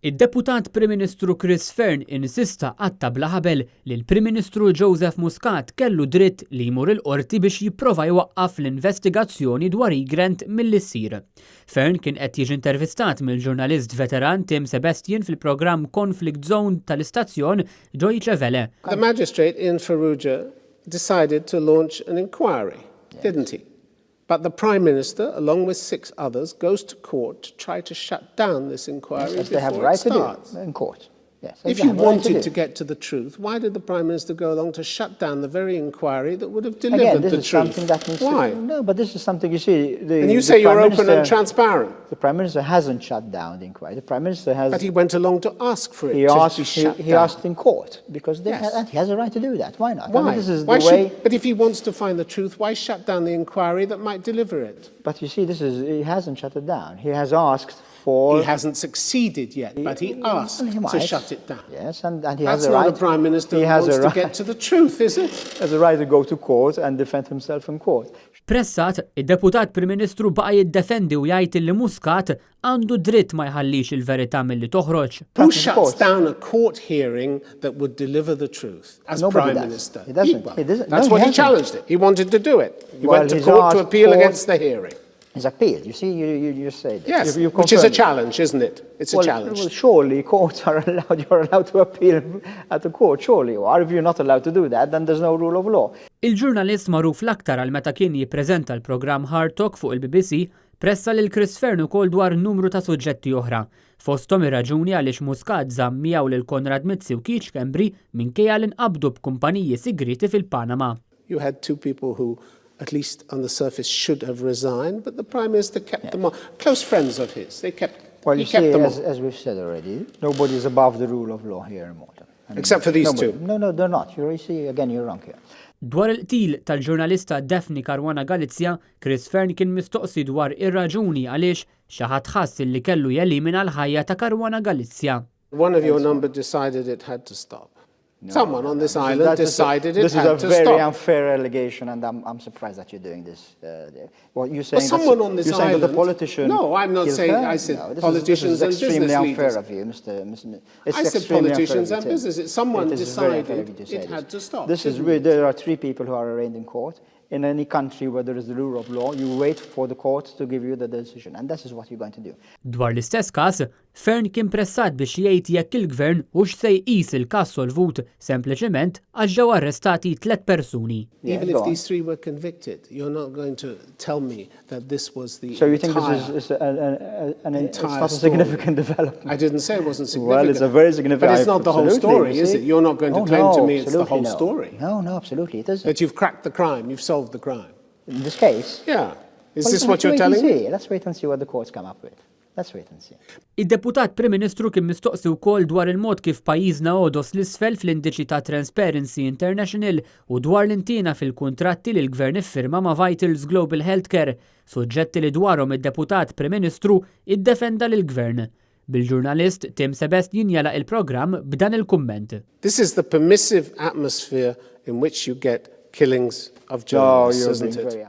Id-Deputat Prim Ministru Chris Fearne insista qatta' bla ħabel li l-Prim Ministru Joseph Muscat kellu dritt li jmur il-Qorti biex jipprova jwaqqaf l-investigazzjoni dwar Egrant milli ssir. Fearne kien qed jiġi intervistat mill-ġurnalist veteran Tim Sebastian fil-programm Conflict Zone tal-istazzjon Deutsche Welle. The magistrate Ian Farrugia decided to launch an inquiry, didn't he? But the Prime Minister, along with six others, goes to court to try to shut down this inquiry Yes, as they have before right it to do starts. in court. Yes, as If they you have a right wanted do. to get to the truth, why did the Prime Minister go along to shut down the very inquiry that would have delivered Again, this the is truth? something that needs Why? to... No, but this is something, you see... The, And you the say you're Prime open and Minister- transparent, The Prime Minister hasn't shut down the inquiry. The Prime Minister has... but he went along to ask for it he to asked, be he, shut he down. asked in court because they Yes. and he has a right to do that. Why not? Why? I mean, this is why the should- way. but if he wants to find the truth, why shut down the inquiry that might deliver it? But you see, this is he hasn't shut it down. He has asked for. He hasn't succeeded yet, but he asked Well, he to might. shut it down. Yes, and he That's has a not right. a prime minister He who has wants a to right, get to the truth, is it? has a right to go to court and defend himself in court. Pressat, id-deputat Prim Ministru baqa' jiddefendi u jgħid li Muscat għandu dritt ma jħallix il-verità milli toħroġ. Who in shuts court. down a court hearing that would deliver the truth as Nobody prime does. minister? He doesn't. well, He doesn't. That's No, he what he hasn't. challenged it. He wanted to do it. He Well, went to he's court to asked appeal court- against the hearing. He's appealed. You see, you just say that. Yes, You which is a confirmed it. challenge, isn't it? It's a Well, challenge. well, surely courts are allowed. You're allowed to appeal at the court. Surely you are. If you're not allowed to do that, then there's no rule of law. Il-ġurnalist magħruf l-aktar għal meta kien jippreżenta l-programm Hard Talk fuq il-BBC pressa lil Chris Fearne ukoll dwar numru ta' suġġetti oħra. Fosthom ir-raġuni għaliex Muscat żamm miegħu lil Konrad Mizzi u Keith Schembri minkejja li nqabdu b'kumpaniji sigriti fil-Panama. You had two people who, at least on the surface, should have resigned, but the Prime Minister kept them on. Close friends of his. They kept, Well, he you kept see, them as, on. as we've said already, nobody is above the rule of law here in Malta. I mean, Except for these nobody. two. No, they're not. You see, again, you're wrong here. Dwar il-qtil tal-ġurnalista Daphne Caruana Galizia, Chris Fearne kien mistoqsi dwar ir-raġuni għaliex xi ħadd ħass li kellu jelimina l-ħajja ta' Caruana Galizia. One of your number decided it had to stop. Someone on this island decided it This is had a to very stop. unfair allegation, and I'm surprised that you're doing this. Well, you're saying, Well, someone that, on this you're saying that island. the politician. No, I'm not killed saying. her? I said No, this politicians is, this is and extremely business unfair leaders. of you, Mr. It's I said extremely unfair politicians of you, and Tim. businesses. Someone It is very unfair of decided you to say it this. had to stop, This is didn't really, it? there are three people who are arraigned in court. In any country where there is the rule of law, you wait for the court to give you the decision, and this is what you're going to do. Dwar l-istess każ, Fearne kien pressat biex jgħid jekk il-gvern hux se jqis il-każ solvut sempliċement għax ġew arrestati tliet persuni. Yeah, Even go if on. these three were convicted, you're not going to tell me that this was the So you think entire, this is it's entire not a story. significant development? I didn't say it wasn't significant. Well, it's a very significant. But it's not the whole absolutely, story, you is see. it? You're not going to Oh, claim no, to me it's the absolutely whole no. story. No, absolutely, it isn't. That you've cracked the crime, you've solved the crime. In this case, Yeah. Is well, this let's what you're wait and telling me? see. Let's wait and see what the courts come up with. Let's wait and see. Id-deputat Prim Ministru kien mistoqsi wkoll dwar il-mod kif pajjiżna għodos 'l isfel fl-indiċi ta' Transparency International u dwar l-intina fil-kontratti li l-gvern iffirma ma' Vitals Global Healthcare, suġġetti li dwarhom id-deputat Prim Ministru iddefenda lill-gvern. Bil-ġurnalist Tim Sebastian jagħlaq il-programm b'dan il-kumment. This is the permissive atmosphere in which you get killings of No, journalists, you're isn't being it? very